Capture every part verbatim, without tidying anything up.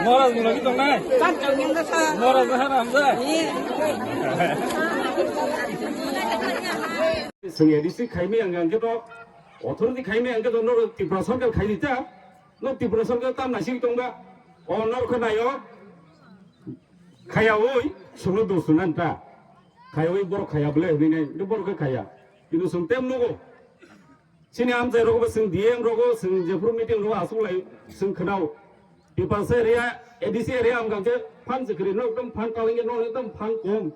Morok ni logi tongnai. Morok ni hana hamjak. Chwng A D C khaimai ang, ang khe to authority khaimai ang khe to norok Tripura sarkar khai di ta. No Tripura sarkar tam naising tongba. O norok khe naio. Khaya oi, chwngno dos sunan ta. Khaya oi borok khaya bole hwnwi nai, borok khe khaya. Kintu chwng tem nugo. Chini amchai rogo bo chwng D M rogo chwng jephuru meeting rogo aswk lai chwng khwnao. Tiprasa area, A D C area wngkha khe phan se kwrwi, no ekdom phan talangya, no ekdom phan kom.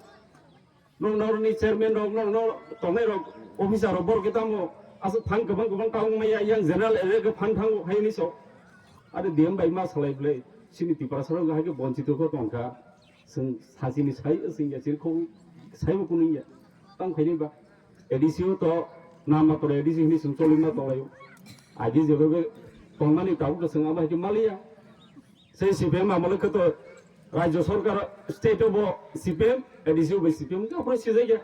No norni chairman rok, no no tongnai rok, officer rok, borok khe tamo aswk phan kwbang kwbang talang maya, yang general area khe phan thango hai ni so. Ade D M bai ma salai bwlai, chini Tiprasa rok hai khe bonchito kho tongkha. Chwng sachini sai, chwng ya chini khobwi saibo kunu ya. Tang khaini ba. A D C o to nama tore A D C hini chwng choli ma tonglaio. Agi jebe be tongmani tabuk chwng abo hai khe maliya. Sei C P M amolo khe to Rajya Sarkar state o bo C P M, A D C o bo C P M, khe ophro sijai khe.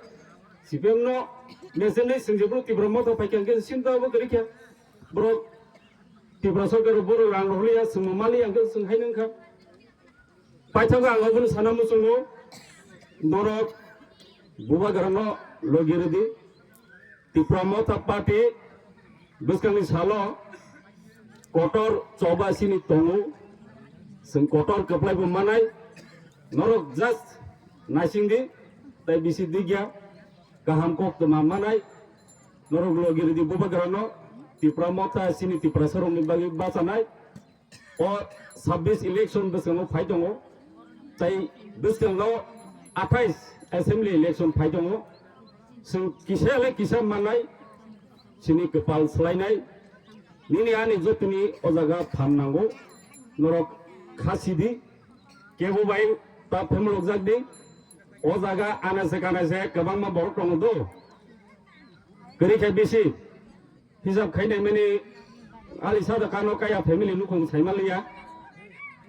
C P M no mesen nei chwng jebro Tipra Motha phai khe sinta bo kwrwi khe. Borok Tipra Sarkar borok rang rohliya, chwng maliya, hwnkhe chwng hai nangkha. Paithago ang obono sana muchungo, norok bubagrano logi rwdi. Tipra Motha Party bwskangni salo kotor choba sini tongo, chwng kotor kwplaibo manai, norok just naisingdi, tai bisi digya kaham koktwma manai, norok logi rwdi bubagrano, Tipra Motha sini Tiprasarokni bagwi bachanai. O sabbish election bwskango phai tongo, tai bwskango athais assembly election phai tongo. Chwng kisa le kisa mannai, chini kwpal swlainai. Nini ani jotoni o jaga phan nango, norok kha sidi, kebo bai ta phemlokjak di. O jaga anase kanase kwbangma borok tongo do, kwrwi khe bisi. Hisab khainai mani ali sada kano kaya family nukhung saimaliya.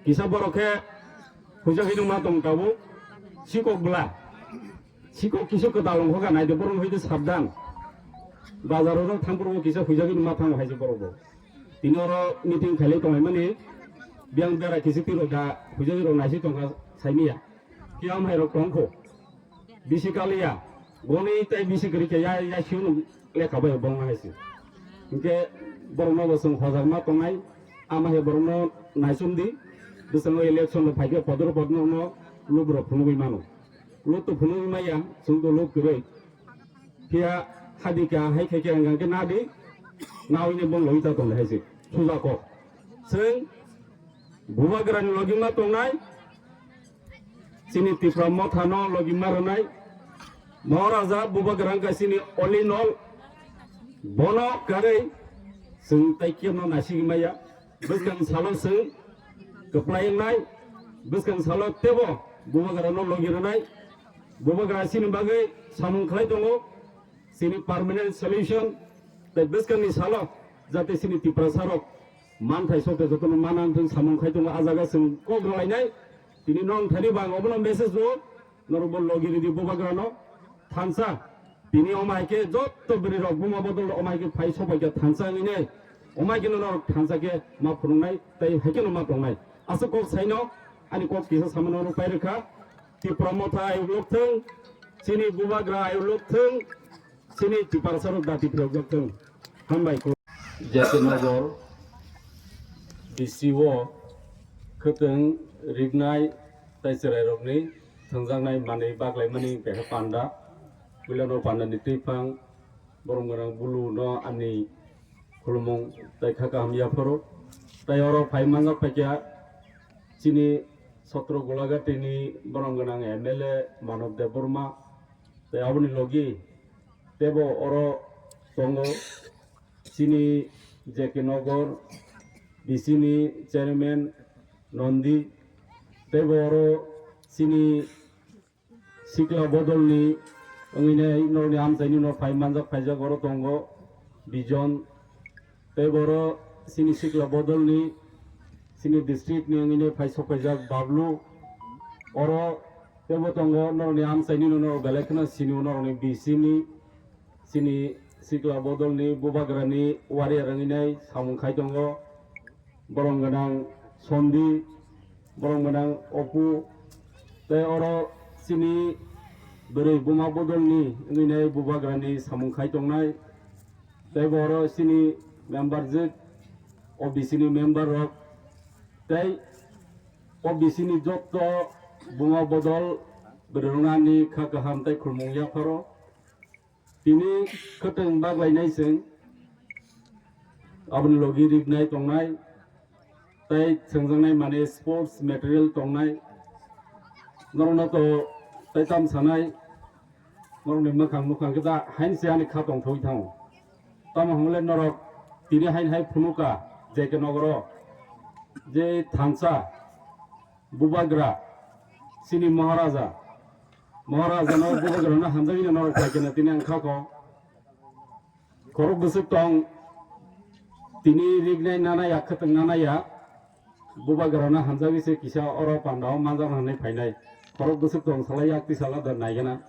Kisa borok khe huijak hino ma tong tabuk. Sikok bwla. Sikok kisu kwtal ongkha ka naidi borok hwide sabdan. Bazar oro thangphuru kisa huijak hino ma thango haise borok bo. Tini oro meeting khailai tonglai mani. Biyang bera kisi tiro da huijak hino naisi tongkha saimiya. Kiyam hai rok tongkho. Bisi kaliya, boni tei bisi kwrwi khe ya, ya siyung lekha bai bong hai se. Hinkhe borokno bo chwng hojak ma tongnai, ama hai borokno naisum di, bwskango election rok phai khe podor podor no lub rok phunugwi mano. Lub to phunugwi maya, chwng to lub kwrwi. Phiya hadi kha hai khe khe hwnkha khe na di, nawi ni bong logwi ta tong hai se. Suja kok. Chwng Bubagrani logi ma tongnai, chini Tipra Mothano logi ma rwnai, Maharaja Bubagra wngkha chini all in all, bono karwi chwng tai kebo no naisingwi maya, bwskang salo chwng kwplai wngnai, bwskang salo teibo Bubagrano logi rwnai, Bubagra chini bagwi samung khlai tongo, chini permanent solution, tei bwskangni salo jate chini Tiprasarok manthai sokte jotono mana wngthung samung khai tongo, a jaga chwng kok rwlainai. Tini nong thani bang obono message rwo, norokbo logi rwdi Bubagrano thansa. Tini omo hai khe jotto bwrwi rok buma bodol omo hai khe phai sobai khe thansa wngwi nai. Omo hai kheno norok thansa khe ma phunuknai tei hai kheno ma tongnai. Aswk kok saino ani kok kisa samano rwpai rwkha. Tipra Motha ayuk lokthung, chini Bubagra ayuk lokthung, chini Tiprasarok dati phiyokjak thung. Hambai kho. J K Nagar D C o khwtwng riknai tei chwrairokni thwngjaknai manwi baklaimani keha panda. Puilano pandani twiphang, borok gwnang buluno ani khulumung tei kha kaham yapharo. Tei oro phai manjak paikha chini Sotro Golaghati ni borok gwnang M L A Manob Debbarma, tei aboni logi teibo oro tongo chini J K Nagar D C ni chairman Nondi, teibo oro chini Sikla bodolni wngwinai norokni amchaini no phai manjak phaijak oro tongo Bijon. Tei boro chini sikla bodolni chini district ni wngwinai phai sok phaijak Bablu. Oro teibo tongo norokni amchaini no norok belai kheno sinio norokni B C ni chini sikla bodolni bubagrani warrior wngwinai samung khai tongo. Borong gwnang Sondi, borong gwnang Opu, tei oro chini bwrwi buma bodolni wngwinai bubagrani samung khai tongnai, tei bo oro chini member jwk, O B C ni member rok, tei O B C ni jotto buma bodol bwrwi rwnani kha kaham tei khulmung yapharo. Tini khwtwng baglainai chwng, aboni logi rignai tongnai, tei sengjaknai mane sports material tongnai. Norokno to tei tam sanai, norokni mwkhang nukhang khe da hain se ani kha tongthogwi thango. Tamo hwnle norok tini hain hai phunuka J K nogoro je thansa bubagra chini Maharaja, Maharaja no bubagra no hamjagwi no norok khlai khe tini ang kha kho. Khorok bwswk tong tini rignai nana ya khwtwng nana ya bubagra no hamjagwi se kisa oro panda o manjak nai phainai. Khorok bwswk tong sala yak twi sala da naigena.